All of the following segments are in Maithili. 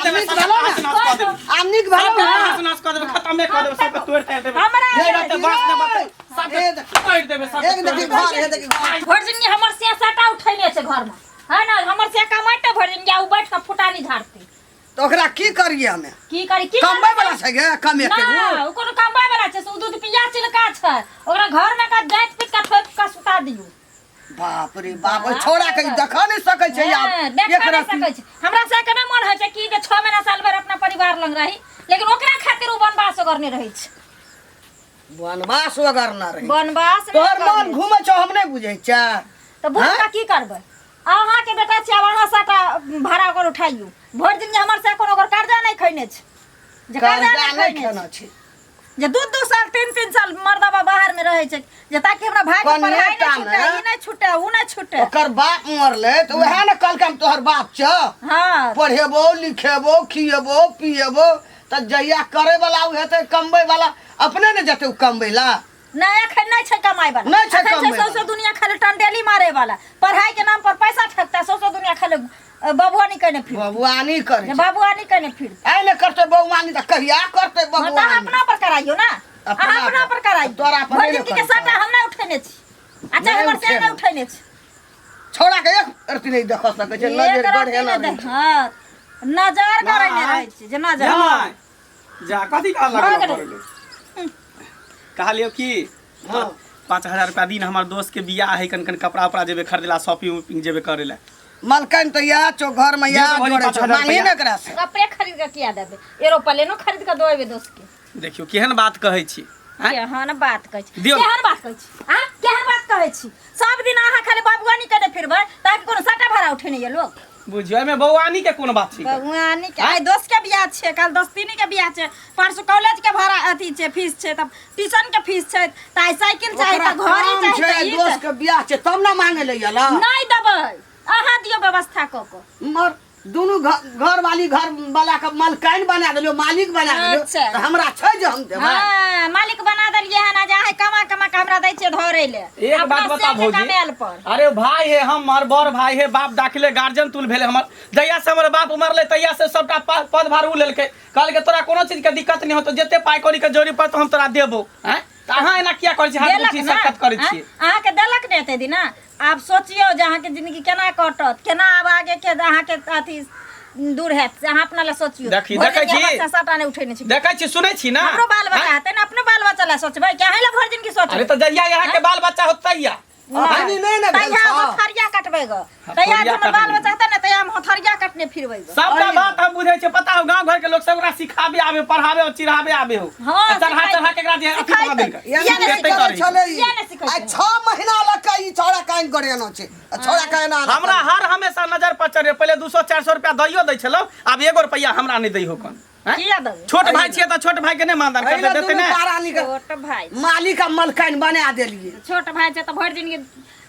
देबै, नीक सबके भेलौ तहस ने? नहस कऽ देबै। आब नीक भेलौ सबके ने? तहस नहस कऽ देबै, खतमे कऽ देबै, सबके तोड़ि ताड़ि देबै। हमरा नहि रहतै, बाँस नहि बचतै, सबके हे देखी। तोड़ि देबै, सबके एक देखी तोड़ि देबै। घर, हे देखी घर। भरि जिंदगी हमर से साटा उठेने छै घरमे है ना, हमर से कमाइते भरि जिंदगी आ उ बैठ के फुटानी झाड़ते। तऽ ओकरा की करिए हमे? की करी, की कमबै करबै? वाला छै गे कमेते ना, उ? उ कोनो कमबै वाला छै से उ दूध पिया चिलका छै। ओकरा घर में का जाइत पीट के ठोक के सुता दियौ। बाप रे बाप, ओहि छौड़ा के देखऽ नहि सकै छै आब। हाँ, देख एक नहि रत्ती। सकै छै। हमरा से के नहि मन होइ छै कि जे 6 महीना साल भरि अपना परिवार लग रही, लेकिन ओकरा खातिर उ वनवास ओगरने रहै छै। वनवास ओगरने रहै। वनवास नहि तोहर मन ओगरने। घूमै छौ, हम नहि बुझै छियै। तऽ बुझ हाँ? कऽ की करबै? अहाँके बेटा छी, आब अहाँ सबटा भाड़ा ओकर उठाइयो। भरि दिन जे हमर से कोनो ओकर कर्जा नहि खैने छै, जे कर्जा कर्जा नहि नहि खैने खेना छै छै, जे दू दू साल तीन तीन साल मर्दबा बाहर में रहै छै, जे ताकि हमरा भाई के कनिए पढ़ाई टा नहि छूटे, ने। ई नहि छूटे, ऊ नहि छूटे। ओकर बाप मरलै तऽ उएह ने कहलकै हम तोहर बाप छौ, हाँ, पढ़ेबो लिखेबो खिएबो पिएबो। तऽ जहिया करे वाला ओ हेतै, कमबै वाला अपने ने जेतै ओ कमबै ला। नहीं, एखन नहीं छै कमाई वाला। नहि छै एखन छै कमाइ वाला। सौंसे दुनिया खाली टंडेली मारे वाला, पढ़ाई के नाम पर पैसा ठकता, सौंसे दुनिया खाली बबुआनी कने फिर। बबुआनी करे जे बबुआनी कने फिर। आइ नहि करतै बबुआनी तऽ कहिया करतै हाँ, तऽ अहाँ बबुआनी? अपना पर कराइयो ना। अपना अहाँ अपना पर। पर कराइयो। तोरा पर भरि नहि जिंदगी के करतै। सट्टा हम नहि उठेने छी। अच्छा, नहि हमर से नहि उठेने। उठेने छी। छौड़ा के एक रत्ती नहि देख सकै छै, एक नजर रत्ती गढ़े नहि नहि देख- हाँ, नजर गड़ेने रहै छी जे नजर। जाय जा, कथी कहऽ भऽ लगल? गेलै। कहलियौ कि हाँ। 5000 रुपया दिन, हमर दोस्त के बियाह है, कन कन कपड़ा उपड़ा जेबे खरीदला, शॉपिंग उपिंग जेबे करे ला। मलकन तऽ इएह छौ, घर में इएह दे दो जोड़ै छौ, 5000 मांगही रुपया। ने एकरा से। कपड़े खरीद के किया देबै? एरोप्लेनो खरीद के दो एबै दोस्त के। देखियौ केहन बात कहै छी, आँय? केहन बात कहै छी? दियौ। केहन बात कहै छी? आँ, केहन बात कहै छी? सब दिन अहाँ खाली बाबुआनी केने फिरबै ताकि कोनो सटा भाड़ा उठेने ये लोग। बुझियौ, एहिमे बौआनी के कोन बात छै? बौआनी के आइ दोस्त के बियाह छै, काल दोस्तीनी के बियाह छै, परसू कॉलेज के भाड़ा अथी छै, फीस छै, तब ट्यूशन के फीस छै, तऽ आइ साइकिल चाही, ओकरा तऽ घड़ी काम चाही, छै, तऽ ई दोस्त के बियाह छै तब ने मांगे ले अयला। नहि देबै, अहाँ दियौ व्यवस्था कऽ कऽ। मर दुनू घर वाली घर वाला के मलकाइन बना देलियो, मालिक बना देलियो। अच्छा। तऽ हमरा छै जे हम देबै? हाँ, मालिक बना देलियै हन, आ जे अहाँ कमा कमा के हमरा दै छियै धरै ले। एक बात अपना बता से के भौजी। कमायल पर। अरे भाई है हमर, बड़ भाई है, बाप दाखिले गार्जियन तुल भेले हमर। जहिया से हमर बाप मरले तहिया से सबटा पदभार उ लेलकै। कहलकै तोरा कोनो चीज के दिक्कत नहि होतो, जते पाइ कौड़ी के जरूरी पड़तो हम तोरा देबो। आँय, तऽ अहाँ एना किया करै छी? हाथ देलक मुट्ठी ना? सरकत करै आँय? छियै। अहाँके देलक ने एते दिना? आब सोचियौ जे अहाँके जिंदगी केना कटत, केना आब आगे के अहाँके अथी दूर हैत, से अहाँ अपना लए सोचियौ। देखी, भरि देखै जिंदगी छी? हमर सटा नहि उठेने छी। देखै छी, सुनै छी ना? हमरो बाल बच्चा आँय? हेतै ने, अपनो बाल बच्चा लए सोचबै कि अहीं लए भरि जिंदगी सोचबै? अरे तऽ जहिया अहाँके बाल बच्चा होत तहिया। अखनी नहि ने भेल तहिया छौ। हथरिया कटबै ग, तहिया हथौड़िया हमर बाल कटबै। बच्चा हेतै ने तहिया हम हथरिया कटने फिरबै ग। सबटा अरे। बात हम बुझै छियै, पता हो गांव घर के लोग सब ओकरा सिखाबे आबे, पढ़ाबे और चिढ़ाबे आबे हो। हाँ, आ चढ़ा सिखाइ- चढ़ा के एकरा जे अथी सिखाइ बना देलकै। किया नहि एते सिखै करै छै। छलै ई। किया नहि सिखै आइ छै? 6 महीना लग के ई छौड़ा काइन गरेना छै, आ छौड़ा काइन आना हमरा हर हमेशा नजर पर चढ़े, पहिले 200 400 रुपया दैयो दै छलौ, आब एगो रुपया हमरा नहि दै हो कन। आँय? किया देबै? छोट भाई छियै तऽ छोट भाई के नहि मानदान एहि करतै, लए देतै दुनू नहि? प्राणी के छोट भाई मालिक आ मलकाइन बना देलियै। छोट भाई छै तऽ भरि जिंदगी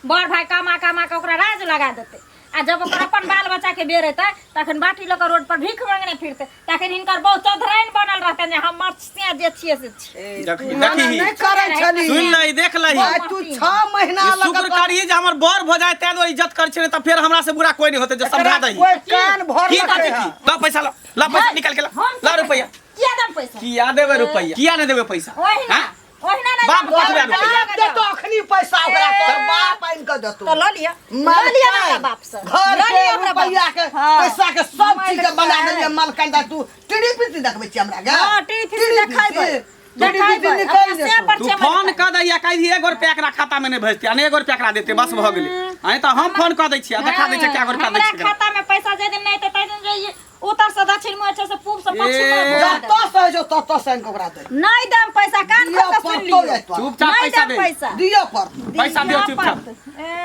बड़ भाई कमा कमा के ओकरा राज लगा देतै, आ जब ओकर अपन बाल बच्चा के बेर एतै तखन बाटी लऽ कऽ रोड पर भीख मांगने फिरतै, तखन हिनकर बहुत चौधराइन बनल रहतनि जे हमर से जे छियै से छियै। देखी, तू एना देखी। नहि करै छली। सुन ले, ई देख लही। आइ तू 6 महीना ई लग शुक्र करी जे हमर बर भऽ जाय, ताहि दुआरे इज्जत करै छै, नहि तऽ फेर हमरा से बुरा कोई नहि होतै जे समझा दही। कोई कान भर की कहै की? ल पैसा ल, ल पैसा निकाल के ल, हम ल रुपैया। किया देम पैसा? किया देबै रुपैया? किया नहि देबै पैसा? ओहिना आँय? ओहिना नहि बाप देम। कतबे रुपैया? बाप देतो अखनी पैसा ओकरा, तोर बाप आनि कऽ देतो। तऽ लऽ लिअ, लऽ लिअ ने हमरा बाप से, घर लऽ के लिअ हमरा बाप। रुपैया के हाँ। पैसा के सब चीज के बना देलियै मलकाइन। दा तू टीडी पीसी देखबै छी हमरा गे? हाँ, टीडी पीसी देखेबै। टीडी पीसी देखेबै। निकालि अपना से देतौ। पर तू छै फोन मलकाइन। कऽ दैया, कहि एगो रुपया एकरा खाता में नहि भेजतै आ नहि एगो रुपया एकरा देतै, बस भऽ गेलै। आ नहि तऽ हम फोन कऽ दै छियै आ देखा दै छियै कए गो रुपया दै हमरा छियै। खाता में पैसा जे दिन नहि एतै ताहि दिन जे ई उत्तर से दक्षिण मुँह छै से पूब से पश्चिम ए। मुँह घुमा देबै। जतऽ से होइ छौ ततऽ से आनि कऽ ओकरा दे। नहि देम पैसा, कान दिअ खोल कऽ सुनि पड़तौ लियौ। जाय तोरा। चुपचाप नहि पैसा देम दे। पैसा। दिअ पड़तौ। पैसा दियौ दिअ चुपचाप। पड़तौ। ए,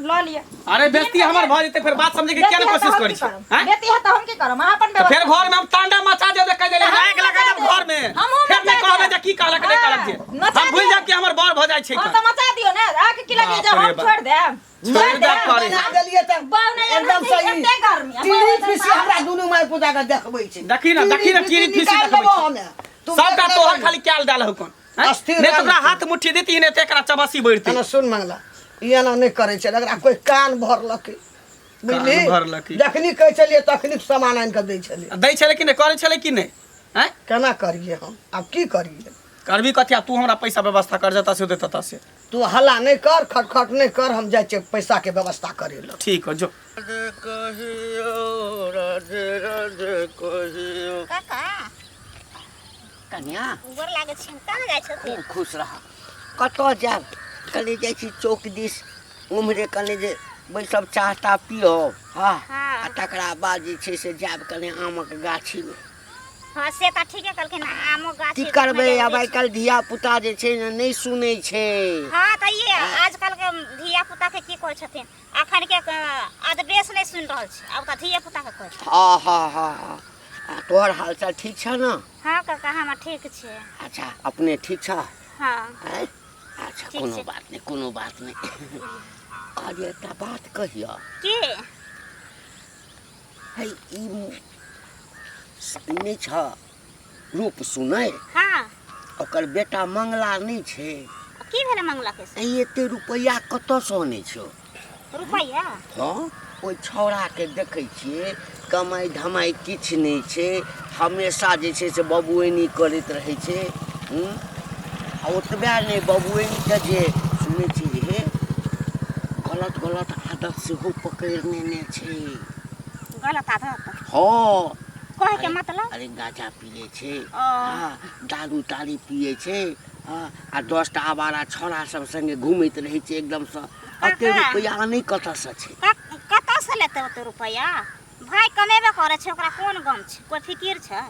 लऽ लिअ। अरे बेइज्जती हमर भऽ जेतै फेर, बात समझे के किया नहि कोशिश करै छी? आँय? बेटी है तऽ हम की करब? अहाँ अपन तऽ फेर व्यवस्था घर में हम तांडा मचा देबै, कहि देले तऽ आगि लगा देब हमहूँ घर में। हमहूँ फेर नहि मचा कहबै देब। जे की कहलक नहि कहलक जे हाँ, मचा हम भूलि देब। जायब कि हमर बर भऽ जाइ छै। हाँ तऽ मचा दियौ ने, आके की लगे जे बाप रे हम बाप। छोड़ि देब? छोड़ि देब करे। बना देलियै तऽ बाउ नहि एकदम एते सही। गर्मी। आ टीवी बाउ एते पीसी हमरा दुनू माय पुता के देखबै छै। देखी ने, देखी ने, टीवी पीसी निकालि देखबै देबो छै। हमे। तू सबटा देखने तोहर रही। खाली क्याल डाल हो कोन, आँय? अस्थिर नहि तऽ रहल ओकरा छै। हाथ मुट्ठी देती नहि तऽ एकरा चबसी बढ़तै। एना सुन मंगला, ई एना नहि करै छै, एकरा कोई कान भरलकै। बुझली कान भरलक ई। जखनी कहै छलियै तखनी सामान आनि कऽ दै छलियै आ दै छलै कि नहि करै छलै कि नहि आँय केना करियै हम आब की करियै करबी कथी आब तू हमरा पैसा व्यवस्था कर जता से देता से तू हल्ला नहि कर खटखट नहि कर हम जाइ छियै पैसाके व्यवस्था करै लए ठीक हो जो काका कन्या गोर लागै छी कहाँ जाइ छथिन खूब खुश रह कतऽ जायब कनि जाइ छी चौक दिस उम्हरे कनि जे बैसब चाह ताह पियब हँ हँ। आ तकरा बाद जे छै से जायब कनि आमक गाछीमे हँ से तऽ ठीके कहलखिन आमो गाछ की करबै आब आइ काल्हि धिया पुता जे छै ने नहि सुनै छै हँ तऽ ई आजकल के धिया पुता के की कहै छथिन अखन के अदबेस नहि सुनि रहल छै आब तऽ धिया पुता के कहै छै हँ हँ हँ हँ आ तोहर हालचाल ठीक छह ने हँ काका हमर ठीक छै अच्छा अपने ठीक छह हँ आँय? अच्छा ठीक कोनो छै। बात नहि कोनो बात नहि कहलियै एकटा बात कहिअ की है ई नहि छ रूप सुनै हँ ओकर बेटा मंगला नहि छै की भेलै मंगला के से ऐ एते रुपैआ कतऽसँ अनै छौ रुपैआ हँ ओहि छौड़ाके देखै छियै कमाइ धमाइ किछु नहि छै हमेशा जे छै से बबुआनी करैत रहै छै हूँ आ ओतबे नहि बबुआनीके जे सुनै छी जे हे गलत गलत आदत सेहो पकड़ि नेने छै गलत आदत हँ कहै के मतलब अरे गाँजा पियै छै ओ। हँ दारू तारी पियै छै हँ आ 10टा आवारा छौड़ा सब संगे घुमैत रहै छै एकदमसँ एते काका। रुपैआ नहि कतऽसँ छै कतऽसँ लेतै ओते रुपैआ भाय कमेबे करै छै ओकरा कोन गम छै कोइ फिकिर छै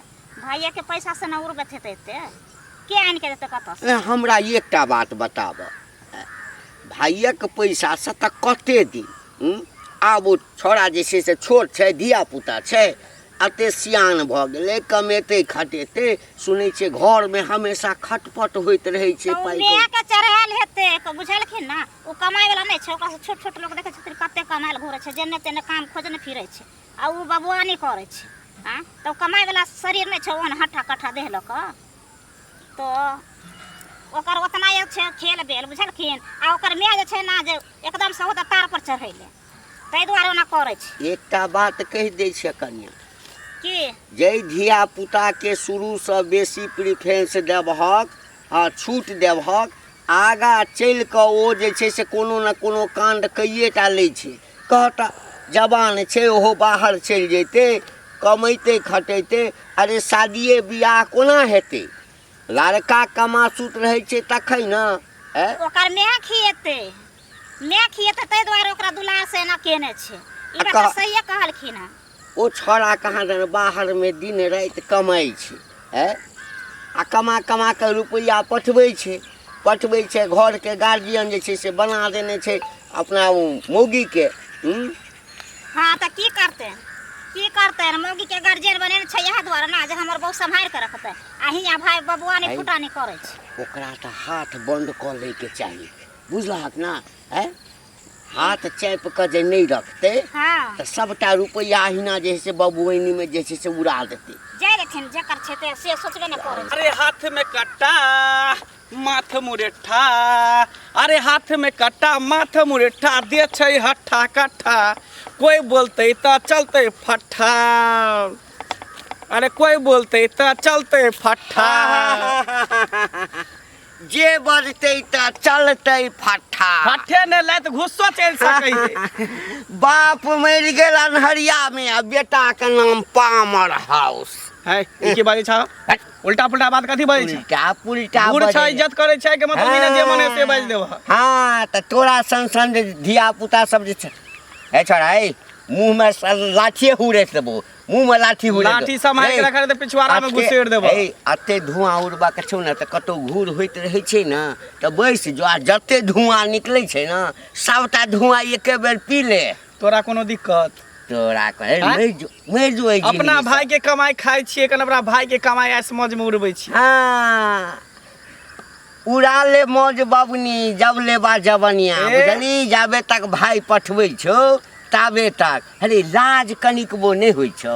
भाइएके पैसासँ ने उड़बैत हेतै एते के आनि के देतै कतऽसँ ए, हमरा एकटा बात बताब भाइयक पैसासँ तऽ कते दिन हूँ? आब ओ छौड़ा जे छै से छोट छै धियापुता छै एते सियान भऽ गेलै कमेतै खटेतै सुनै छियै घरमे हमेशा खटपट होइत रहै छै तऽ ओ पाइ मायके चढ़ायल हेतै तऽ बुझलखिन ने ओ कमाइ वाला नहि छै ओकरासँ छोट छोट लोक देखै छथिन कते कमायल घुरै छै जेने तेने काम खोजने फिरै छै आ ओ बबुआनी करै छै आँ तऽ ओ कमाइ वाला शरीर नहि छै ओहन हट्ठा कट्ठा देह लऽ कऽ तऽ ओकर ओतना एक छै खेल बेल बुझलखिन आ ओकर माय जे छै ने जे एकदमसँ ओ तऽ तार पर चढ़ैले ताहि दुआरे ओना करै छै एकटा बात कहि दै छियै कनिया की जाहि धियापुताके शुरूसँ बेसी प्रिफरेंस देबहक हँ छूट देबहक आगाँ चलि कऽ ओ जे छै से कोनो ने कोनो काण्ड कैए टा लै छै कहत जवान छै ओहो बाहर चलि जैतै कमैतै खटेतै अरे शादिए बियाह कोना हेतै लड़का कमासुत रहै छै तखन ने आँय ओकर माय खिएतै माय खिएतै ताहि दुआरे ओकरा दुलार से एना केने छै ई आ बात कह- सहिए कहलखिन हँ ओ छौड़ा कहाँ दन बाहरमे दिन राति कमाइ छै आँय आ कमा कमा कऽ रुपैआ पठबै छै पठबै छै घरके गार्जियन जे छै से बना देने छै अपना ओ मौगीके हूँ हँ तऽ की करतै की करतै मौगीके गार्जियन बनेने छै इएह दुआरे ने जे हमर बहु सम्हारि कऽ रखतै आ हियाँ भाय बबुआ नहि फुटा नहि करै छै ओकरा तऽ हाथ बन्द कऽ लैके चाही बुझलहक ने आँय हाथ चापि कऽ जे नहि रखतै हँ तऽ सभटा रुपैआ अहिना जे है से बबुआनीमे जे छै से उड़ा देतै जाय रहथिन जकर छै ते से सोचबे नहि करै छै अरे हाथ में कट्टा माथ मुरेठा अरे हाथ में कट्टा माथ मुरेठा दे छै हट्ठा कट्ठा कोई बोलते तऽ चलते फट्ठा अरे कोई बोलते तऽ चलते फट्ठा जे बजतै तऽ चलतै फट्ठा फट्ठे नहि लाइत घुस्सो चलि सकै है बाप मरि गेल अन्हरियामे आ बेटाके नाम पामर हाउस है ई की बाजै छह उल्टा पुल्टा बात कथी बाजै छह उल्टा पुल्टा बूढ़ छह बजै। इज्जत करै छै के मतलब ई नहि जे मन है से बाजि देबह हँ तऽ तोरा सन सन जे धिया पुता सब जे छै हे छोड़ा हे मुँहमे लाठिए हुरैत देबो मुँहमे लाठी हुरैत लाठी सम्हारि के रखा तऽ पिछुआरा मे घुसेड़ देबह हे अते धुआँ उड़बाक छौ ने तऽ कतौ घूर होइत रहै छै ने तऽ बैस जो आ जते धुआँ निकलै छै ने सबटा धुआँ एके बेर पी ले तोरा कोनो दिक्कत तोरा कहे आँय? मरि जो मरि जो एहि अपना जिंदगीसँ। भाई के कमाई खाइ छियै कन अपना भाई के कमाई ऐस मौज में उड़बै छियै हाँ उड़ा ले मौज बबनी जब लेबा जबनिया ए? बुझली जाबे तक भाई पठबै छौ ताबे तक अरे लाज कनिकबो नहि होइ छौ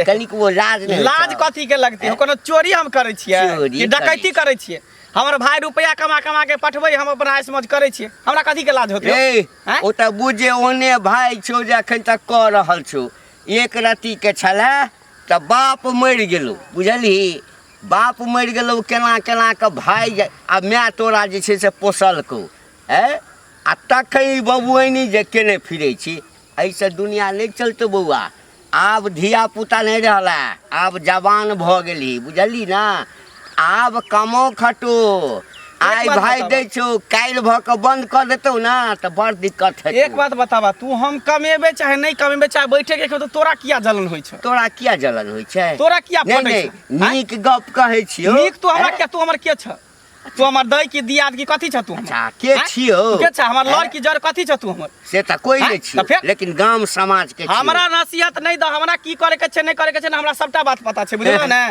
कनिकबो लाज नहि होइ लाज छौ। कथी के लगती हो कोनो चोरी हम करै छियै चोरी कि डकैती करै करै छियै हमर भाई रुपया कमा कमा के पठबै हम अपना ऐश मौज करै छियै हमरा कथी के लाज होतै ए आँय? ओ तऽ बुझे ओहने भाय छौ जे एखन तक कऽ रहल छौ एक रत्ती के छलै तऽ बाप मरि गेलौ बुझलही बाप मरि गेलौ केना केना कऽ भाय जे आ माय तोरा जे छै से पोसलकौ ऐ आ तखन ई बबुआइनी जे केने फिरै छी एहिसँ दुनिया नहि चलतौ बौआ आब धियापुता नहि रहला आब जवान भऽ गेलही बुझलही ने आब कमाउ खटो आइ बात भाय बताबऽ। दै छौ काल्हि भऽ कऽ बन्द कऽ देतौ ने तऽ बड़ दिक्कत हेतौ एक बात बताबा तू हम कमेबे चाहे नहीं कमेबे चाहे बैठे के खेबै तो तोरा किया जलन होइ छौ तोरा किया जलन होइ छै तोरा किया नहि फटै नहि छौ? आँय? नीक गप कहै छियौ नीक तू हमरा ऐं? किया तू हमर के छ तू हमर दै की दियाद की कथी छ तू हमर? अच्छा के आँय? छियौ तू के छ हमर ऐं? लड़ की जड़ कथी छ तू हमर से तऽ कोइ आँय? नहि छियौ तऽ फेर? लेकिन गाम समाज के छियौ हमरा नसीहत नहीं दह हमरा की करे के छै नहीं करे के छै ने हमरा सबटा बात पता छै बुझलो ने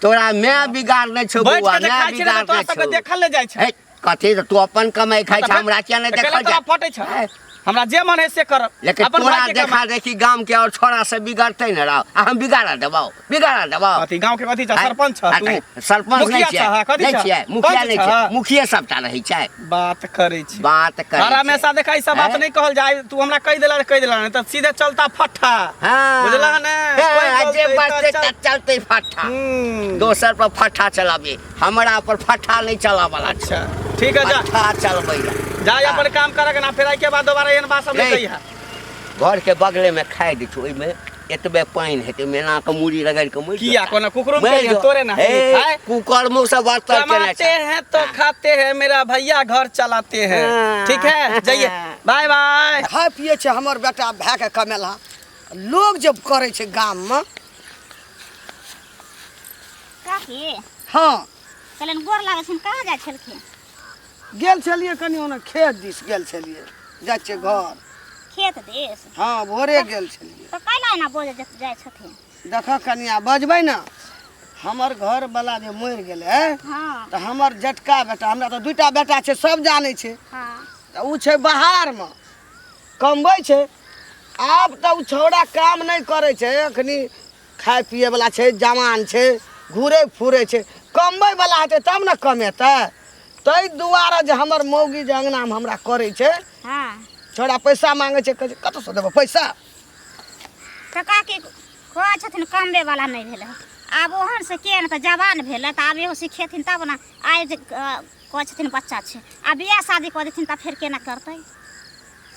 तोरा माय बिगाड़ नहि छौ बैठ बौआ के जे माय खाइ छै ने बिगाड़ तऽ तोरा नहि सबके छौ देखल नहि जाइ छै हे कथी तऽ तू अपन कमाइ खाइ तऽ छ फेर- हमरा किया नहि तऽ कैला देखल तोरा जाइ फटै छ हे, हमरा जे मन है से करब लेकिन अपन तोरा भाई के देखा कमा देखी गाम के और छोरा से बिगड़तै ने राव आ हम बिगाड़ा देबौ बिगाड़ा देबौ अथी गांव के कथी छ सरपंच छ तू सरपंच नहि मुखिया छ, छियै हाँ, कथी नहि छ? छियै मुखिया पंच नहि छ, छियै हाँ। मुखिये सबटा रहै छै बात करै छी बात करै हर छै। हमेशा देखा ई सब बात हैं? नहीं कहल जाय तू हमरा कहि देला कहि देला नहीं तऽ सीधे चलता फट्ठा हाँ बुझला ने हाँ, कोइ आ जे बोलतै बचतै तऽ तऽ चलतै फट्ठा दोसर पर फट्ठा चलाबी हमरा पर फट्ठा नहीं चलावला छै अच्छा ठीक है जा फट्ठा चलबै ला जा अपन काम करक ना फेर के बाद दोबारा एहन बात सब नहीं नहीं। कहिहा घर के बगले में खाइ दै छौ ओहिमे एतबे पानि हेतै ओहिमे एना कऽ मूड़ी रगड़ि कऽ मरि किया जेतै। कोनो कुकरो मरि में जो। तोरे ना हे, खाए कुकर मुँह से बर्तन केने कमाते छै हैं तो खाते हैं मेरा भैया घर चलाते हैं हाँ। ठीक है जाइए बाय बाय खाइ पियै छै हमर बेटा भायके कमेलहा लोग जे करै छै गाममे काकी हँ कहलनि गोर लागै छनि कहाँ जाइ छलखिन गेल छलियै कनि ओना खेत दिस गेल छलियै जाइ छियै घर खेत दिस हँ भोरे गेल छलियै तऽ कैला एना बजै जाइ छथिन देखऽ कनिया बजबै ने हमर घरवला जे मरि गेलै हँ तऽ हमर जेठका बेटा हमरा तऽ दूटा बेटा छै सब जानै छै हँ तऽ ओ छै बाहरमे कमबै छै आब तऽ ओ छौड़ा काम नहि करै छै एखनी खाय पियैवला छै जवान छै घुरै फुरै छै कमबैवला हेतै तब ने कमेतै ताहि दुआरे जे हमर मौगी जे अङ्गनामे हमरा करै छै हँ छौड़ा पैसा मांगै छै कहै छै कतऽसँ देबौ पैसा तऽ काकी कहै छथिन कमबैवला नहि भेलै आब ओहन से किया ने तऽ जवान भेलै तऽ आब इहो सिखेथिन तब ने आइ जे कहै छथिन बच्चा छै आ बियाह शादी कऽ देथिन तऽ फेर केना करतै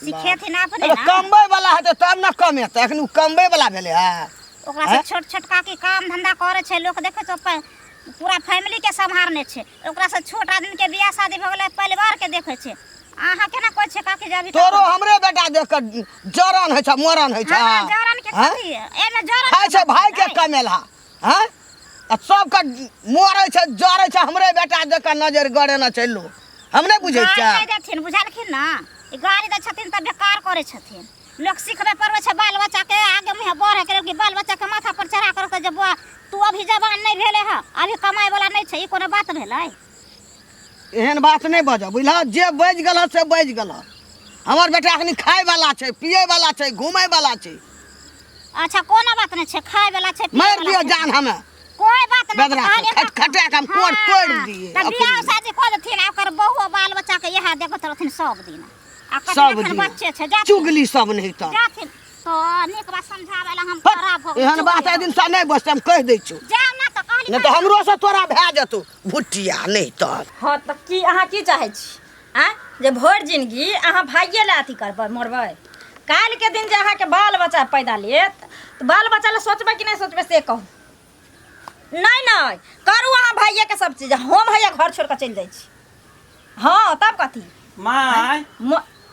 सिखेथिन अपने अरे ने कमबै वाला हेतै तब ने कमेतै एखन ओ कमबै वाला भेलै हँ ओकरा से छोट छोट काकी काम धंधा करै छै लोक देखै छै पूरा फैमिली के सम्हारने छै ओकरा से छोट आदमी के बियाह शादी भऽ गेलै परिवार के देखै छै अहाँ केना कहै छियै काकी जे अभी तक- तोरो हमरे बेटा देख कऽ जरन होइ छै मरन होइ छै हमरा जरन के हँ? कथी एमे जरन खाइ छै भाय के कमेलहा हँ आ सबके मरै छै जरै छै हमरे बेटा देख कऽ नजर गड़ेने छै लोक हम नहि बुझै गारि छियै नहि देथिन बुझलखिन ने ई गारि दै छथिन तऽ बेकार करै छथिन लोक सिखबै पढ़बै छै बाल बच्चाके आगे मुँहे बढ़ैके लेल कि बाल बच्चाके माथा पर चढ़ा कऽ रखतै जे बौआ तू अभी जवान नहि भेलै हँ अभी कमाइ वाला नहि छै ई कोनो बात भेलै एहन बात नहि बजह बुझलह जे बाजि गेलह से बाजि गेलह हमर बेटा एखनी खायवला छै पियैवला छै घुमैवला छै अच्छा कोनो बात नहि छै खाय वाला छै पियै मारि वाला दिअ छै। जान हमे कोई बात नहीं बेदरा कहलियै के खट- खटा के हम कोर तोड़ि दियै तऽ अपने। बियाह शादी कऽ देथिन आ ओकर बहु आ बाल बच्चा के इएह देखैत रहथिन सब दिन आ कथी सब एखन दिन बच्चे छै जाथिन चुगली सब नहि तऽ जाथिन तऽ नीक बात समझाबै लए हम खराब भऽ एहन बात एहि दिनसँ नहि बजतै हम कहि दै छियौ जाउ ना तऽ कहली नहि तऽ हमरोसँ तोरा भए जेतौ भुटिया नहि तऽ हँ तऽ की अहाँ की चाहै छी आँय जे भरि जिनगी अहाँ भाइये लए अथी करबै मरबै काल्हिके दिन जे अहाँके बाल बच्चा पैदा लेत तऽ बाल बच्चा लए सोचबै कि नहि सोचबै से कहू नहि नहि करू अहाँ भाइयेके सब चीज हम हैया घर छोड़ि कऽ चलि जाइ छी हँ तब कथी माय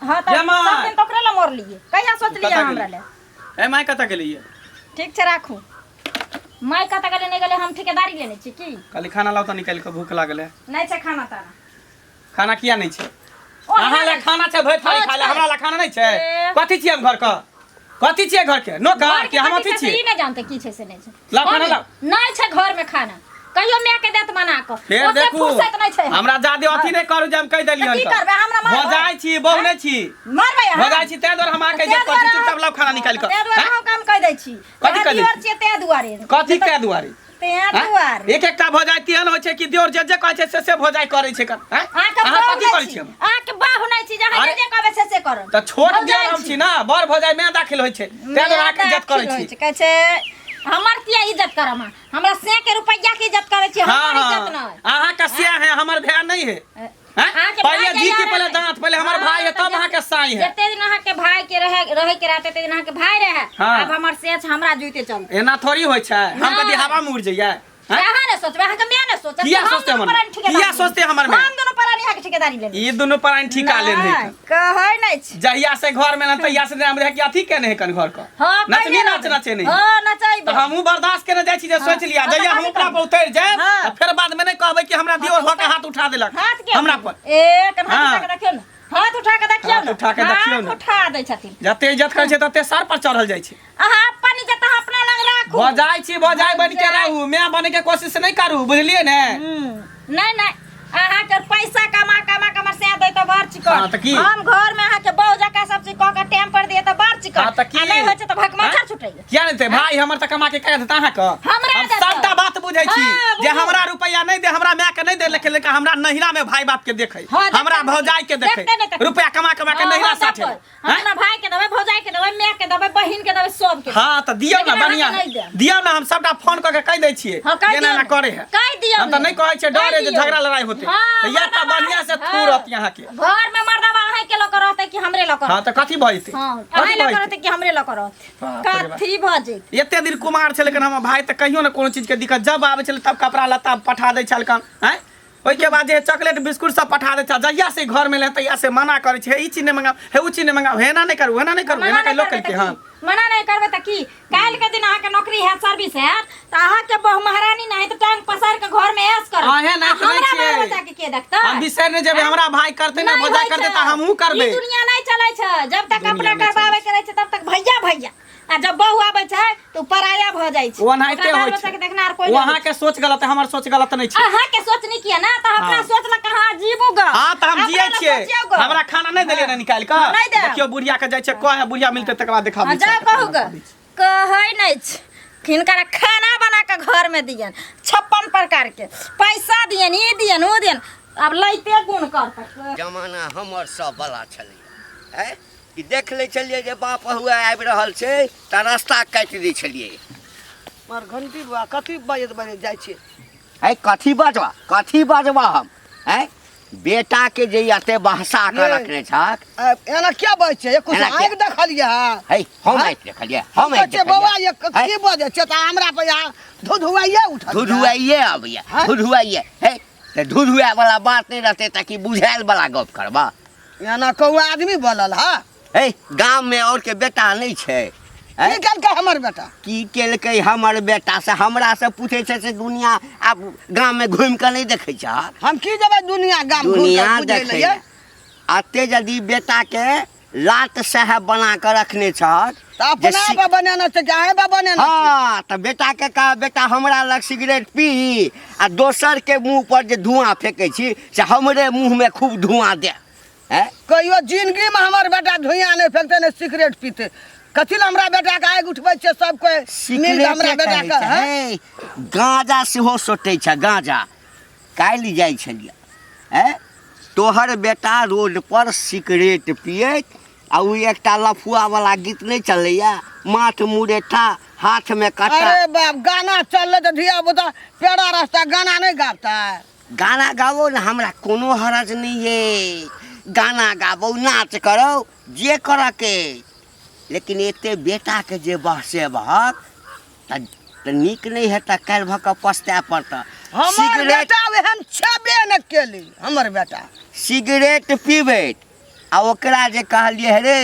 हँ तब ये माय। सब दिन तऽ ओकरे लए मरलियै कहिया सोचलियै कतऽ अहाँ हमरा गेलै? लए ए माय कतऽ गेलियै ठीक छै राखू माय कतऽ गेलै नहि गेलै हम ठेकेदारी लेने छी की कहली खाना लाउ तऽ निकालि कऽ भूख लागल है नहि छै खाना ताना खाना किया नहीं छै ओ अहाँ लए खाना छै भरि थारी हाँ, खाय लए छै। हमरा लए खाना नहीं छै ए। कथी छियै हम घर के कथी छियै घर के नौकर घर कि के हम कथी अथी छै से छियै ई नहि जानते की छै से नहि छै लाउ खाना लाउ। नहि छै घर में खाना कहियो माय के देत बना कऽ फेर ओते देखू फुर्सत नहि छै हमरा जादे अथी नहि करू जे हम कहि देलियै तऽ की करबै? हमरा मारबै? भजाइ छी बहु नहि छी मारबै अहाँ? भजाइ छी ताहि दुआरे हम अहाँके ताहि इज्जत करै छी दुआरे चुपचाप लाउ खाना निकालि कऽ ताहि दुआरे हैं? हम काम कहि दै छी कथी अहाँ कहि दै दिअर छी? छियै ताहि दुआरे कथी के दुआरे तें दुआरे एक एकटा भौजाइ तेहन होइ छै कि देवर जे जे कहै छै से से भौजाइ करै छै कन आँय? अहाँके अहाँ बाहु कथी नहि करै छी छी हम अहाँके बाहु नहि छी जे अहाँ अरे- जे जे कहबै से से करब तऽ छोट भौजाइ देवर हम छी ना बड़ भौजाइ मैं दाखिल होइ छै तें दुआरे अहाँके इज्जत करै होइ छी छै कहै छै हमर किया इज्जत करब अहाँ हमरा से के रुपैया के इज्जत करै छी हाँ हमर हाँ इज्जत नहि अहाँके से है हमर भाय नहीं है हैं? अहाँके पहले भाई जी जहिया के पहले रहै। दांत पहले हमर हाँ, भाई है तऽ तब अहाँके साई है जते दिन अहाँके भाई के रहे रहे के रहते तते दिन अहाँके भाई रहे हाँ। आब हमर से छै, हमरा जुइते चलते एना थोड़ी होइ छै हम नहि। कथी हवा में उड़ जइयै हैं? अहाँ ने सोचबै अहाँके माय ने सोचत किया हम सोचतै दुनू हमर प्राणी माय? किया ठिकेदारी सोचतै हमर माय? हम दुनू प्राणी अहाँके ठिकेदारी लेबै ई दुनू प्राणी ठीका लेन है नहि, कहै नहि छी जहिया से घर में ना तहिया से हम रहे कि अथी केने है कन घर का हाँ नचनी कहिने नाच रहबै। नचे नहीं हाँ नचैबै तऽ हमहूँ बर्दाश्त केने जाइ छी जे सोचि लिया हाँ, जहिया तऽ हम कथी उपरा पर करबै? उतरि जायब हाँ। तऽ फेर बाद में नहि कहबै कि हमरा दियोर भऽ के हाथ उठा देलक हाथ के हमरा पर ए कन हाथ हाँ। उठा के देखियौ ने हाथ उठा के देखियौ हाथ ने उठा के देखियौ हाथ ने। उठा दै छथिन जते इज्जत करै छै तते सर पर चढ़ल जाइ छै अहाँ अपन इज्जत अहाँ अपना लग राखू भऽ जाइ छी भऽ बनि के रहू माय बने के कोशिश नहि करू बुझलियै ने नहीं नहीं अहाँके पैसा कमा कमा कमा से दै तऽ बड़ चिकन हाँ, तऽ की? हम घर में अहाँके बहु जकाँ सब चीज कऽ के टाइम पर दिए तऽ बड़ चिकन हाँ, तऽ की? आ नहि होइ छै तऽ भगमाछर आँय? छुटैया किया नहि देतै भाई हमर तऽ कमा के कह देता अहाँके हमरा हम देतै। सबटा बात बुझै छी हाँ, जे बुझू। हमरा रुपैआ नहि दे हमरा माय के नहि दे लेकिन लेकिन हमरा नहिरा में भाई बाप के देखै हाँ, देखतै हमरा नहि। भौजाई के देखै देखतै नहि तऽ- रुपैआ कमा कमा के हाँ, नहिरा हाँ, साथे देबै। हम आँय? अपना भाई के देबै भौजाई के देबै माय के देबै बहिन के देबै सब के हाँ तऽ दियौ लेकिन ने बढ़िया अहाँके नहि देब। दियौ ने हम सबटा फोन कऽ के कहि दै छियै हाँ, कहि एना दियौ एना ने। करे है कहि दियौ हम तऽ ने। नहि कहै छियै डर है जे कहि दियौ। झगड़ा लड़ाई होतै हाँ, तऽ इएह तऽ मर्दाबा बढ़िया से हाँ। थूरत अहाँके घर में मर्दाबा अहीं के लऽ के रहतै कि हमरे लऽ के हाँ तऽ कथी भऽ जेतै हाँ कथी अहीं लऽ भऽ के जेतै रहतै कि हमरे लऽ के रहतै बाप रे बाप। कथी भऽ जेतै एते दिन कुमार छै लेकिन हमर भाई तऽ कहियो ने कोनो चीजके दिक्कत जब आबै छलै तब कपड़ा लत्ता पठा दै छलखन आँय ओहिके बाद जे चॉकलेट बिस्कुट सब पठा दै छल जहिया से घर में एलै तहिया से मना करै छै हे ई चीज नहि मंगाउ हे ओ चीज नहि मंगाउ हे एना नहि करू एना नहि करू मना एना नहि कहि लोक करबै केलकै तऽ हँ की? मना नहि करबै तऽ की काल्हि के दिन अहाँके नौकरी हैत सर्विस हैत तऽ अहाँके बहु महारानी नहि तऽ टांग पसारि के घर में ऐश करत अहें नहि आ सुनै हमरा छियै। बाल बच्चा के के देखतै हम बिसरि नहि जेबै हमरा भाई करतै ने नहि भौजाई होइ करतै छै। तऽ हमहूँ करबै ई दुनिया नहि चलै छै जब तक दुनिया अपना नहि करबाबै के रहै छै तब तक भैया भैया आ जब बहु आबै छै तऽ उ पराया भऽ जाइ छै ओ एनाहिते ओकरा बाल होइ बच्चा छै के देखनाहार कोइ ओ नहि होइ अहाँके सोच गलत है हमर सोच गलत नहि छै। छै अहाँके सोच नीक यऽ ने तऽ अपना हाँ। सोच लऽ कहाँ जीबू ग हाँ तऽ हम अपना जियै लए छियै सोचियौ ग। हमरा खाना नहि देलियै ने निकालि कऽ नहि देब। देखियौ बुढ़िया के जाइ छै कहे बुढ़िया मिलतै तकर बाद देखाबै हाँ, जाउ कहू ग कहै नहि छै हिनकर खाना बना कऽ घरमे दियन 56 प्रकार के पैसा दियन ई दियन ओ दियन आब लैते गुण करतै जमाना हमर सब वाला छलैया है कि देख लै छलियै जे बाप हुआ आबि रहल छै तऽ रास्ता काटि दै छलियै मार घंटी बा कथी बजैत बजैत जाइ छियै है कथी बजबा कथी बजबा हम है बेटाके जे एते बहसा कऽ रखने छक एना क्या बजै छियै कुछ एना किया? आँखि देखलियै हँ है हम हैं? आँखि देखलियै हम कहै आँखि छियै बौआ देखलियै ये कथी बजै छियै तऽ हमरा पर यहाँ धुधुआइए उठल धुधुआइए अबैया हैं? धुधुआइए है तऽ धुधुआए वाला बात नहि रहतै तऽ की बुझायल वाला गप करबा एना कहू आदमी बोलल हा हे गाम में और के बेटा नहीं छै की केलकै हमर बेटा की केलकै हमर बेटा से हमरा से पूछै छै से दुनिया आब गाम में घुमि कऽ नहि देखै छै हम की जेबै दुनिया गाम घुमि कऽ दुनिया बुझै देखै लए? अते यदि बेटा के लात साहेब बना कऽ रखने छह तऽ जे अपना सि- पर बनेने छै कि अहें पर बनेने छै? हाँ तऽ बेटा के कह बेटा हमरा लग सिगरेट पी आ दोसर के मुंह पर जे धुआं फेंकै छी से हमरे मुंह में खूब धुआं दे हैं कहियो जिंदगी में हमर बेटा धुइयां नहि फेंकतै नहि सिगरेट पीतै कथी लए हमरा बेटा के आगि उठबै छियै सब कोइ मिल कऽ हमरा सिगरेटे बेटा कहै के छै, हैं? हे, गाँजा सेहो सोटै छै गाँजा काल्हि जाइ छलियै हैं तोहर बेटा रोड पर सिगरेट पियैत आ ओ एकटा लफुआ वाला गीत नहि चलैया माथ मुरेठा हाथमे काँटा अरे बाप गाना चललै तऽ धिया पुता पेड़ा रास्ता गाना नहि गाबतै गाना गाबो ने हमरा कोनो हरज नहि ये गाना गाबो नाच करो जे करऽ के लेकिन एते बेटाके जे बहसेबहक तऽ तऽ नीक नहि हेतऽ काल्हि भऽ कऽ पछताए पड़तऽ हमर सिगरेट बेटा ओहन छेबे नहि केली हमर बेटा सिगरेट पीबैत आ ओकरा जे कहलियै हे रे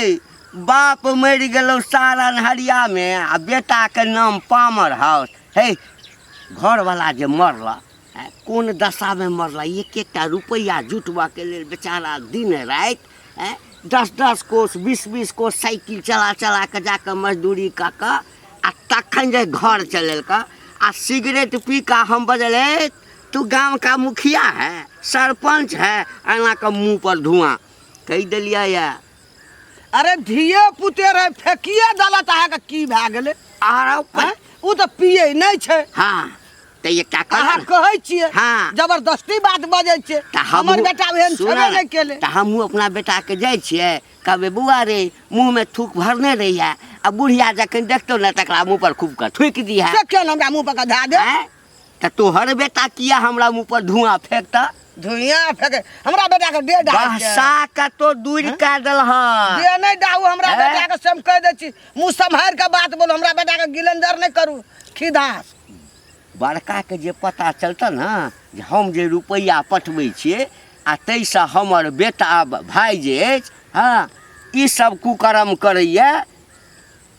बाप मरि गेलौ सारा अन्हरियामे आ बेटाके नाम पामर हाउस हे घरवला जे मरला कोन दशामे मरला एक एकटा रुपैआ जुटबऽके लेल बेचारा दिन राति आँय 10-10 कोस 20-20 कोस साइकिल चला चला कऽ जाकऽ मजदूरी कऽ कऽ आ तखन जे घर चलेलकै आ सिगरेट पी कऽ हम बजलै तू गाम का मुखिया है सरपंच है एना कऽ मुँह पर धुआं कहि देलियै यऽ अरे धिये पुते रहे फेकिए देलत अहाँके की भए गेलै आरो आँय? ओ तऽ पियै नहि छै हाँ तऽ एकटा कर अहाँ कहै छियै हाँ। जबरदस्ती बात बजै छियै तऽ हमर हमहूँ बेटा एहन सुनऽ छेबे ने, नहि केलै तऽ हमहूँ अपना बेटाके जाइ छियै कहबै बौआ रे मुँहमे थूक भरने रहिए आ बुढ़िया जखन देखतौ ने तकरा मुँह पर खूब कऽ थूकि दिहे से किया ने हमरा मुँह पर कऽ धए दे आँय? तऽ तोहर बेटा किया हमरा मुँह पर धुआँ फेकतऽ धुइयाँ फेके हमरा बेटा के डेढ़ डाल छै। बहसा के तो दूर कए देलहक दे नहि डाहू हमरा हैं? बेटा के से हम कहि दै छी मुँह सम्हारि के बात बोलू हमरा बेटा के गिलंजर नहि करू खिधास बड़काके जे पता चलतऽ ने जे हम जे रुपैआ पठबै छियै आ ताहिसँ हमर बेटा भाय जे अछि हँ ई सब कुकर्म करैए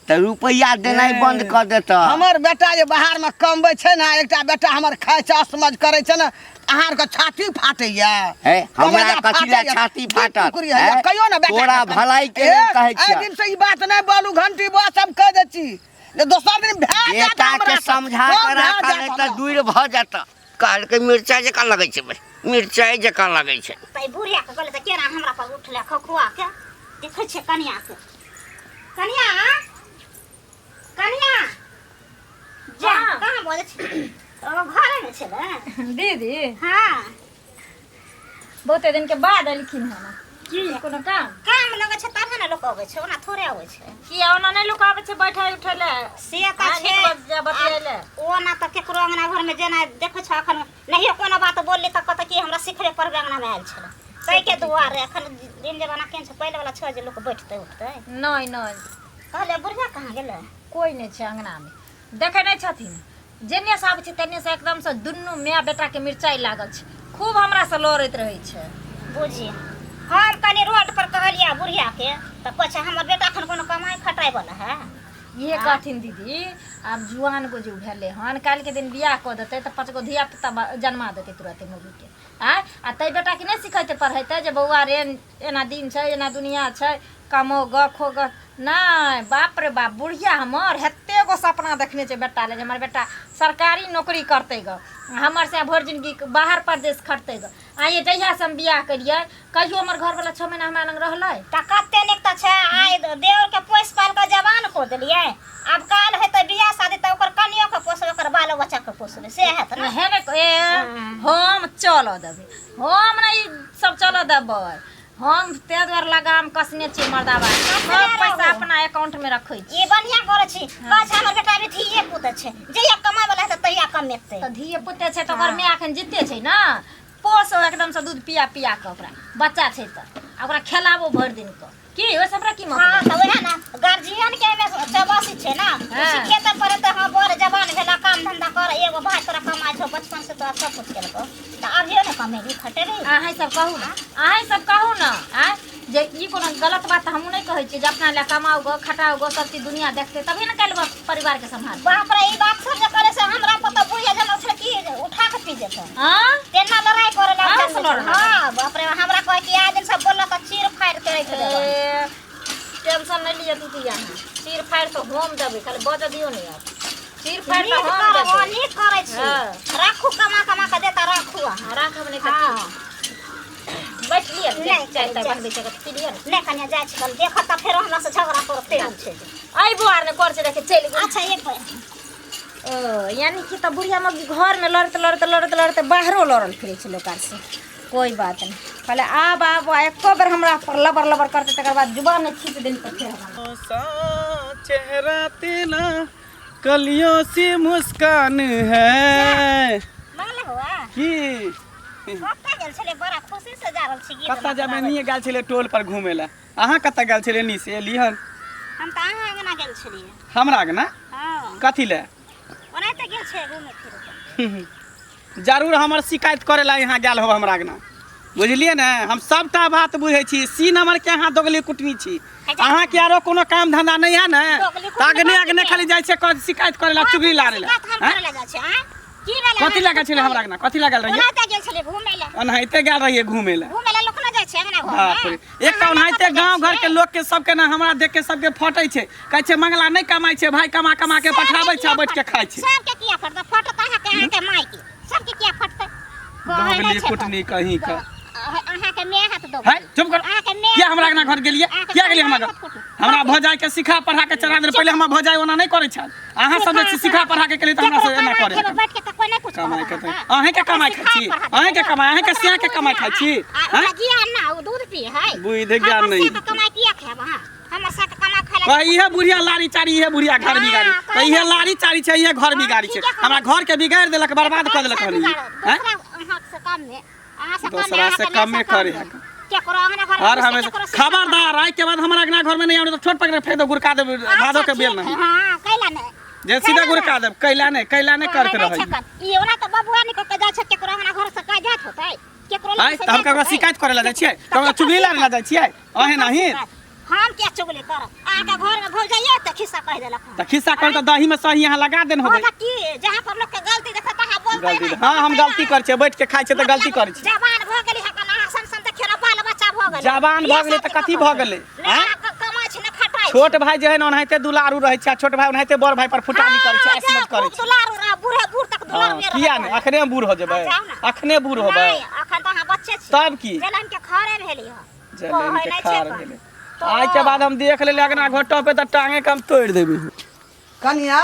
तऽ रुपैआ देनाइ बन्द कऽ देतऽ हमर बेटा जे बाहरमे कमबै छै ने एकटा बेटा हमर खाइ छै असमझ करै छै ने अहाँ आरके छाती फाटैया हे हमरा कलेजा कथी लए फाटैया, छाती दू फाटत टुकड़ी होइया। हे? कहियो ने बेटा तोरा के भलाई के ए, लेल कहै एहि छियह दिन से ई बात नहि बोलू घंटी बस हम कहि दै छी जे दोसर दिन भए जायत बेटा के हमरा से, समझा सब के भए राखऽ जायत नहि तऽ हमरा से। दूर भऽ जेतऽ कहलकै मिरचाइ जकाँ लगै छै बे मिरचाइ जकाँ लगै छै तऽ ई बुढ़िया के कहले तऽ केना हमरा पर उठले खखुआ के देखै छियै कनिया के कनिया कनिया जा हाँ। कहाँ बोलै छी ओ घरे मे छलै दीदी हाँ बहुते दिन के बाद एलखिन हन की कोनो काम काम लगै छै तब ने लोक अबै छै ओना थोड़े अबै छै किया ओना नहि लोक आबै छै बैठे उठे ले से तऽ आ, छै नीक बजा बतियाइले। ओना तऽ केकरो अंगना घरमे जेना देखै छौ एखन नहियो कोनो बात बोलली तऽ कहतै कि हमरा सिखबे पढ़बे अंगनामे आयल छलै ताहिके दुआरे एखन दिन जमाना केहन छै पहिले वला छै जे लोक बैठतै उठतै नहि नहि कहलियै बुढ़िया कहाँ गेलै कोइ नहि छै अंगनामे देखै नहि छथिन जेने से आबै छै तेने से एकदमसँ दुनू माय बेटाके मिरचाइ लागल छै खूब हमरासँ लड़ैत रहै छै बुझी हम कनि रोड पर कहलियै बुढ़ियाके तऽ कहै छै हमर बेटा एखन कोनो कमाइ खटाइ वला है इहे कहथिन दीदी आब जुआन गो जे भेलै हन काल्हिके दिन बियाह कऽ देतै तऽ पाँच गो धिया पुता जन्मा देतै तुरते मौगीके आँय आ ताहि बेटाके नहि सिखेतै पढ़ेतै जे बौआ रे एना दिन छै एना दुनिया छै कमो ग खो ग नहि बाप रे बाप बुढ़िया हमर हेते गो सपना देखने छै बेटा ले जे हमर बेटा सरकारी नौकरी करतै ग हमर से भरि जिनगी बाहर परदेश खटतै ग आइए जहियासँ हम बियाह केलियै कहियो हमर घरवला 6 महीना हमरा लग रहलै तऽ कते नीक तऽ छै आइ देवर के पोसि पालि कऽ जवान कऽ देलियै आब काल हेतै बियाह शादी तऽ ओकर कनियो के पोसबै ओकर बालो बच्चा के पोसबै से हेत ने हे ने ए हम चलऽ देबै हम नहि ई सब चलऽ देबै हम ताहि दुआरे लगाम कसने छी मर्दाबा सब पैसा अपना अकाउंट में रखै छी ई बढ़िया करै छी कहै छै हमर बेटा अभी धिये पुत छै जहिया कमाय वाला हेतै तहिया कमेतै तऽ धिये पुते छै तऽ ओकर माय एखन जिते छै ने पोसो एकदम से दूध पिया पिया कऽ ओकरा बच्चा छै तऽ आ ओकरा खेलाबो भरि दिन कऽ की ओहिसँ हमरा की हाँ मतलब तऽ वएह ने गार्जियन के एहिमे चौबसी छै ने हाँ। सिखेतै पढ़ेतै हाँ बड़ जवान भेला काम धंधा कर एगो भाय तोरा कमाइ छौ बचपन से तोरा सब कुछ केलकौ तऽ अभियो ने कमेबी खटेबी अहाँ सब कहू ने अहाँ सब कहू ने आँय जे ई कोनो गलत बात तऽ हमहूँ नहि कहै छियै जे अपना लए कमाउ गो खटाउ गो सब चीज दुनिया देखतै तभी ने काल्हि परिवारके सम्हार बाप रे ई बात सब जे करे से हमरा पता बुढ़िया जमा उठल की उठा के पी जेतै हाँ तेना लड़ाई करे हाँ, लग से लड़ाई। हां बाप रे हमरा कहे कि आइ दिन सब बोलल त चीर फाड़ के राखि देबै ए, टेंशन नहीं लिअ दीदी अहाँ चीर फाड़ तो हम देबै खाली बजऽ दियौ ने आब चीर फाड़ नीक तऽ हम करब देबै नीक करै छी हाँ। राखू कमा कमा के देता राखू अहाँ हाँ, राखब नहि तऽ हाँ की बैठ लिअ नहि, चाय ताय जाय। बनबै छै तऽ पी लिअ ने नहि कनिया जाइ छी कनि देखत तऽ फेरो हमरा से झगड़ा करते हम छै जे। अयबो आर नहि कर छै देखे चलि गेल अच्छा एक बेर ओ यानी कि तऽ बुढ़िया मौगी घरमे लड़ैत लड़ैत लड़ैत लड़ैत बाहरो लड़ल फिरै छै लोक आर से कोइ बात नहि कहले आब आब आ एको बेर हमरा पर लबर लबर करतै तकर बाद जुबान नहि खींच देली तऽ फेर हमरा सा चेहरा तेरा कलियों सी मुस्कान है मंगला हुआ की कतऽ गेल छलै बड़ा खुशी से जा रहल छी गीत कतऽ जाबे गाबै। नहीं गेल छलै टोल पर घूमे ला अहाँ कतऽ गेल छलियै नी से एली हन हम तऽ अहाँ अंगना गेल छलियै हमरा अंगना हँ कथी लए ओनाहिते गेल छै घूमे फिरे जरूर हमर शिकायत करे ला यहाँ गेल हो हमरा अंगना बुझलियै ने हम सबटा बात बुझै छी सी नंबर के अहाँ दोगली कुटनी छी अहाँके आरो कोनो काम धंधा नहीं है ने दोगली तऽ अगने कुटनी अगने खाली जाइ छै शिकायत करे ला चुगली लारे ला शिकायत हम आँय? करे ला जाइ छै आँय की भेलै कथी लागल छलै हमरा अंगना कथी लागल रहियै ओनाहिते गेल छलियै घूमे लए ओनाहिते गेल रहियै घूमे लए घूमे लए लोक न जाइ छै अंगना घर बाप रे एक तऽ ओनाहिते गाँव घर के लोक के सबके ने हमरा देख के सबके फटै छै कहै छै मंगला नहि कमाइ छै भाय कमा कमा के पठाबै छै आ बैठ के खाइ छै सबके किया फटतै फटत अहाँके अहाँके माय के सबके किया फटतै कहै नहि दोगली छै कुटनी कहीं के पर। अहाँके my हाथ दो है चुप कर अहाँके my किया हमरा अंगना घर गेलियै अहाँके किया गेलियै हमरा my घर हाथ कुटू। हमरा भौजाई के सिखा पढ़ा के चढ़ा देल पहिले हमर भौजाई ओना नहि करै छल अहाँ सब जे सिखा पढ़ा के केलियै तऽ हमरा से एना करे खेबै बैठ के तऽ कोइ नहि कुछ कमाइ के अहींके कमाइ खाइ छी अहींके कमाइ अहींके सिया के कमाइ खाइ छी आ हैं? ज्ञान ना ओ दूध पी है बुद्धि ज्ञान नहीं। हमर कमाइ किया खायब अहाँ हमर साथ कमा खाय कह इहे बुढ़िया लारी चारी इहे बुढ़िया घर बिगाड़ी हाँ, तऽ इहे लारी चारी छै इहे घर बिगाड़ी छै ठीके कहलहुँ। हमरा घर के बिगाड़ि देलक बर्बाद कऽ देलक हन ई। हैं? दूसरा अहाँ से कम में अहाँ से कम में दोसरा से अहाँके कम में माय से करे कम है। में। केकरो अंगना घर हर हमेशा खबरदार आइ के बाद हमरा अंगना घर में नहीं आउने तऽ छोट पकड़ फेंक दो गुड़का देब भादो के बेल नहीं हां कैला नहीं जे सीधा गुड़का देब कैला नहीं कैला नहीं करते रहै ई ओना तऽ बबुआ निकल के जाइ छै केकरो अंगना घर से कह जात होतै केकरो आइ तऽ हम ककरो शिकायत करे ला जाइ छियै ककरो चुगली लारे ला जाइ छियै अहे नहीं हम क्या चुगली करब अहाँके घर में भौजाइया तऽ खिस्सा कहि देलक हन। तऽ खिस्सा कर तऽ दही में सही यहाँ लगा देन हँ होबै तऽ की जहाँ पर लोक के गलती देखत तहाँ बोलतै गलती नहि। हाँ हम गलती करै छियै बैठ के खाइ छियै तऽ गलती करै छियै जवान भऽ गेली हकन अहाँ सन सन देखियौ ने बाल बच्चा भऽ गेलै जवान भऽ गेलै तऽ कथी भऽ गेलै नहि आँय? अहाँ कमाइ छी ने खटाइ छी। छोट भाई जे है ने ओनाहिते दुलारू रहै छै आ छोट भाई ओनाहिते बड़ भाई पर फुटानी करै छै हाँ, ऐसमत जाउ, करै खूब छै दुलारू रह बूढ़े बूढ़ तक हाँ, दुलारू किया नहि अखने हम बूढ़ हो जेबै हाँ, जाउ ने। अखने बूढ़ होबै नहि अखन तऽ अहाँ बच्चे छी तब की जलन के खरे भेली हँ जलन कहै के नहि छै खार कन। भेलै आइ के बाद हम देख लेली अगना घोटो पे तऽ टांगे के हम तोड़ि देबी कनिया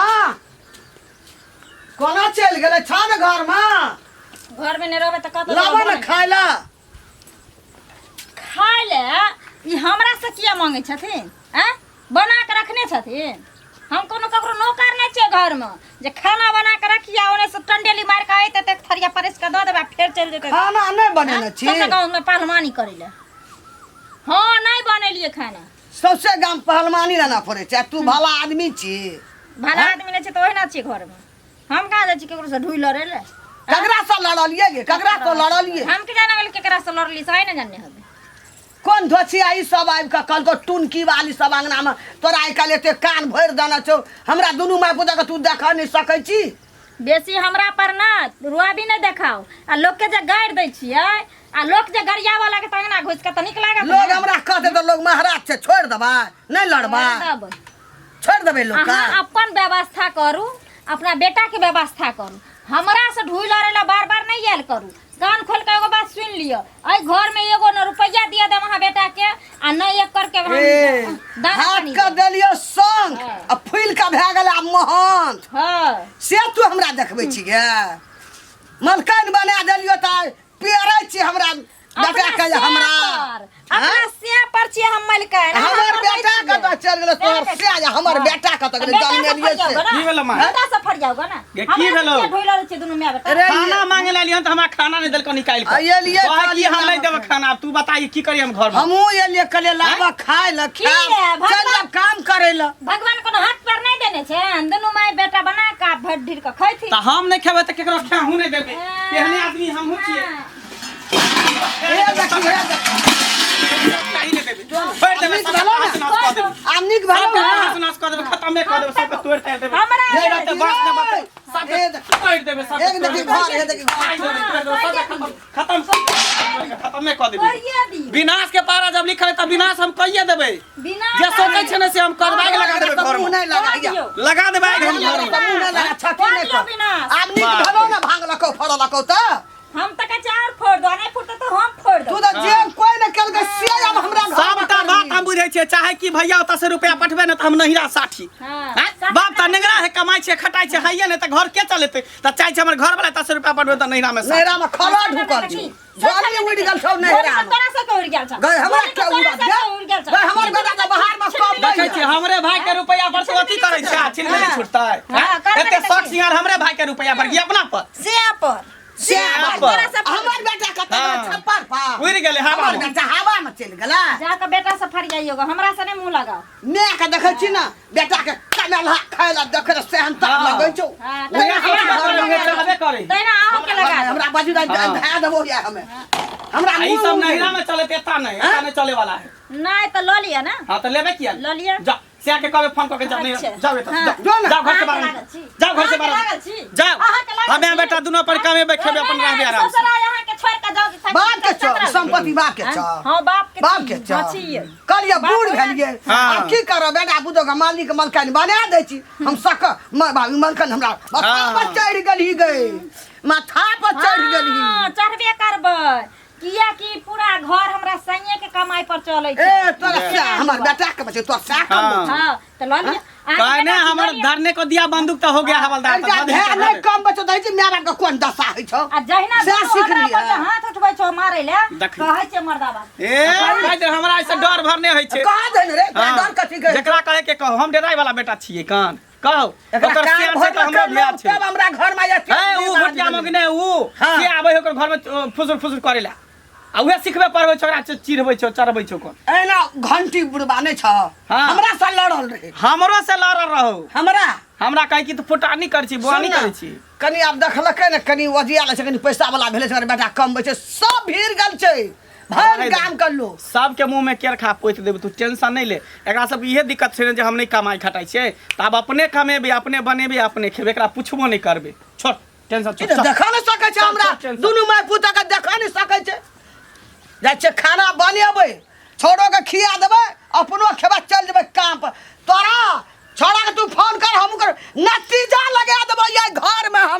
कोना चलि गेलै छह ने घरमे घर में नहीं रहबै तऽ कतऽ लाबऽ ने रहबै? खाय लए खाय ले ई हमरा से किया मांगै छथिन आँय बना के रखने छथिन हम कोनो ककरो नौकर नहि छियै घरमे जे खाना बना के रखिए ओने से टंडेली मारि के अयतै तऽ एक थरिया परसि के दऽ देबै आ फेर चलि जेतै खाना नहि बनेने छी सौंसे गाँवमे पहलवानी करै लए हँ नहि बनेलियै खाना सौंसे गाम पहलवानी रहना पड़ै छै आ तू भला आदमी छी भला आदमी नहि छै तऽ ओहिना छियै घरमे हम कहाँ जाइ छी ककरो से ढुइ लड़ै लए ककरा से लड़लियै गे ककरा से लड़लियै हम की जाने गेल केकरा से लड़ली से ने जानने हबे कोन धोछिया ई सब आबि कऽ कहलको टुनकी वाली सब अंगना में तोरा आइ काल्हि एते कान भरि देने छौ हमरा दुनू माय पुता के तू देखऽ नहि सकै छी बेसी हमरा पर ना रुआबी नहि देखाओ आ लोक के जे गारि दै छियै आ लोक जे गरियाबऽ लागत अंगना घुसि कऽ तऽ नीक लागत लोग हमरा कहते तऽ लोग महाराज छै छोड़ि देबै नहि लड़बै तब छोड़ि देबै लोक अहाँ अपन व्यवस्था करू अपना बेटाके व्यवस्था करू हमरा से ढुइ लड़ै ला बार बार नहीं आयल करू कान खोल के एगो बात सुन लिअ एहि घर में एगो न रुपैया दिया देब अहाँ बेटा के आ न एक करके हम ए, दाना हाथ पानी के देब। देलियो शंख हाँ। आ फूलि के भए गेल आब महंत हाँ से तू हमरा देखबै छी गे मलकाइन बना देलियो तऽ पेरै छी हमरा बेटा अपना के हमरा से पर अपना से पर छियै हम मलिकाइन अहाँ हमर पर नहि बेटा छियै। कतऽ चलि गेलै तोहर से आ हमर बेटा कतऽ गेलै बेटा से जनमेलियै फरियाउ से गो ना। की भेलौ माँ? बेटा से फरियाउ गो ना। गे, की हमरा भेलौ? से ढोइलल छियै दुनू माय बेटा अरे खाना मांगे ला लियन तऽ हमरा खाना नहीं देलको निकालि आ एलियै के कहै कि कहलियै हम नहीं लाबऽ देबै खाना आब तू बताइए की करी हम घर में हमहूँ एलियै कहलियै लाबऽ खाय लए की रे, भगवान- चल जाब काम करै लए भगवान कोनो हाथ पर नहीं देने छै दुनू माय बेटा बना के भरि ढीर के खैथिन तऽ हम नहीं खेबै तऽ केकरो खेहू नहीं देबै केहने आदमी हमहूँ छियै हे देखी हे देखी कहीं नहीं देबै छोड़ि देबै नीक सबके भेलौ ने? तहस नहस कऽ देबै आब नीक भेलौ सबके ने तहस नहस कऽ देबै खतमे कऽ देबै सबके तोड़ि ताड़ि देबै हमरा नहि रहतै बाँस नहि बचतै सबके हे देखी तोड़ि देबै सबके एक देखी घर हे देखी घर तोड़ि देबै, तोड़ि देबै, सबके खतम खतम खतमे कऽ देबै करिए दी विनाश के पारा जब लिखल है तब विनाश हम कहिए देबै बिना जे सोचै छै ने से हम करबै आगि लगा देबै घर मुँह में नहि लगाइया दियौ। लगा देबै आगि हम घर में मुँह नहि लगा छठी नहि दियौ कर विनाश। आब नीक भेलौ ने भांग लकौ फड़ऽ लकौ तऽ हम तऽ कहै छियै आओर फोड़ दो नहि फुटतै तऽ हम फोड़ तू दो तऽ जे कोई ने केलकै से आब हमरा घर में सबटा बात हम बुझै छियै चाहे कि भैया ओतऽ से रुपया पठबै ने तऽ हम नहिरा साठी हाँ। आँय? बाप तऽ नेंगरा है कमाइ छै खटाइ छै हैये नहि तऽ घर के चलेतै तऽ चाहै छै हमर घर वाला एतऽ से रुपया पठबै तऽ नहिरा मे साठी नैहरा में खला ढुकल छौ झोली उड़ि गेल छौ नैहरा में तोरा से उड़ गेल छौ गई हमरा के उड़त उड़ गेल छौ गई हमर बेटा तऽ बाहर में कम देखै छियै हमरे भाई के रुपया पर से अथी करै छै आ छिन नहीं छुटतै हाँ, आँय? करबै एते तऽ शौक की? सिंगार हमरे भाई के रुपया पर की अपना पर से पर से पर। तोरा से हमर बेटा कतऽ गेलै हाँ। छप्पर पर उड़ि गेलै हवा हमर में बेटा हवा में चलि गेलै जाके बेटा से फरियाइयो हमरा से नहीं मुंह लगाओ माय के देखै छी ने बेटा के कमेलहा खाय लए देखै तऽ सेहनता हाँ। लगै छौ हाँ, नहि, हमरा हमरा घर में चाहबे करै तहिना अहूँ के लगा दो। हमरा बाजू दाइ हाँ। धए देबो या हमे हमरा आ ई मुँह सब उड़ि नहिरा में चलत एता नहीं एता नहीं चले वाला है नहीं तो लऽ लिअ ना हाँ तो लेबे किया लऽ लिअ। जा सिया के कहबे फोन कऽ के जाओ नहीं अच्छा। जाओ एतऽ हाँ। जाओ जो ना। जाओ घर से अहाँके बाहर लागल छी। जाओ घर से अहाँके बाहर लागल छी। जाओ अहाँके लागल हमे छी। बेटा दुनू पर कामे बैठेबे अपन रहबे आराम से ससुराल अहाँके छोड़ि कऽ जाउ तऽ बाप के छौ संपत्ति बाप के छौ हाँ बाप के बाप के छी, छौ हाँ छियै। कहलियै बाप बूढ़ होना- भेलियै हाँ। आब की करब बेटा पुतोह के मालिक मलकाइन बना दै छी हम सक मलकाइन हमरा माथा हाँ। पर चढ़ि गेलही गई माथा पर चढ़ि गेलही हाँ, चढ़बे करबै किया कि पूरा घर हमरा सैये के कमाई पर चलै छै। ए तोरा से हमर बेटा के बचे तोरा से कम हाँ। हां त ल लिअ। अहाँके कहने बेटा छी, हमर लऽ लिअ। धरने को दिया बंदूक तो हो गया हवलदार जा तो भे नहीं कम बचो दै छै माय बाप के कोन दशा होइ छौ। आ जहिना से दुनू सीख हमरा लिअ। पर जे हाथ उठबै छौ मारै ले, देखी। कहै छै मर्दाबा। ए भाई जे हमरा ऐसे डर भर नहीं होइ छै। कहाँ देने रे तोरा? हाँ। डर कथी के? जेकरा कहे के कहो, हम डराय वाला बेटा छियै। कान कहो एकरा ओकर कान सियान छै भरि तऽ हमरो के भैया लोग छै। तब हमरा घर में आया। है उ घोटिया मग ने उ हाँ। से आबै है ओकर घर में फुसुर फुसुर करेला आ उहे सिखबे पढ़बै छोकरा चिढ़बै छौ चढ़बै छौ कोन। एना घंटी बुढ़बा नहि छ। हाँ। हमरा से लड़ल रहे। हमरो से लड़ल रहो। हमरा हमरा कहै कि तू फुटानी करै छी, बुआनी सुन ने, करै छी। कनि आब देखलकै ने, कनि ओजिया लै छै, कनि पैसा वाला भेलै छै, बेटा कमबै छै, सब भीड़ गेल छै भरि रहै दे। गाम के लोग। सबके मुंह में केर खा पोति देबै, तू टेंशन नहीं ले। एकरा सब इहे दिक्कत छै ने जे हम नहीं कमाइ खटाइ छियै, तऽ आब अपने कमेबै, अपने बनेबै, अपने खेबै, एकरा पुछबो नहीं करबै। छोड़ टेंशन, छोड़, ई तऽ चल। देखऽ नहि सकै छै चल, हमरा। चल, टेंशन। दुनू माय पुता के देखऽ नहि सकै छै। जाइ छियै खाना बनेबै, छोड़ो के खिया देबै, अपनो खेबै, चलि जेबै काम पर। तोरा छोड़ा के तू फोन कर, हमहूँ कर, नतीजा लगा देबै ये घर में हम।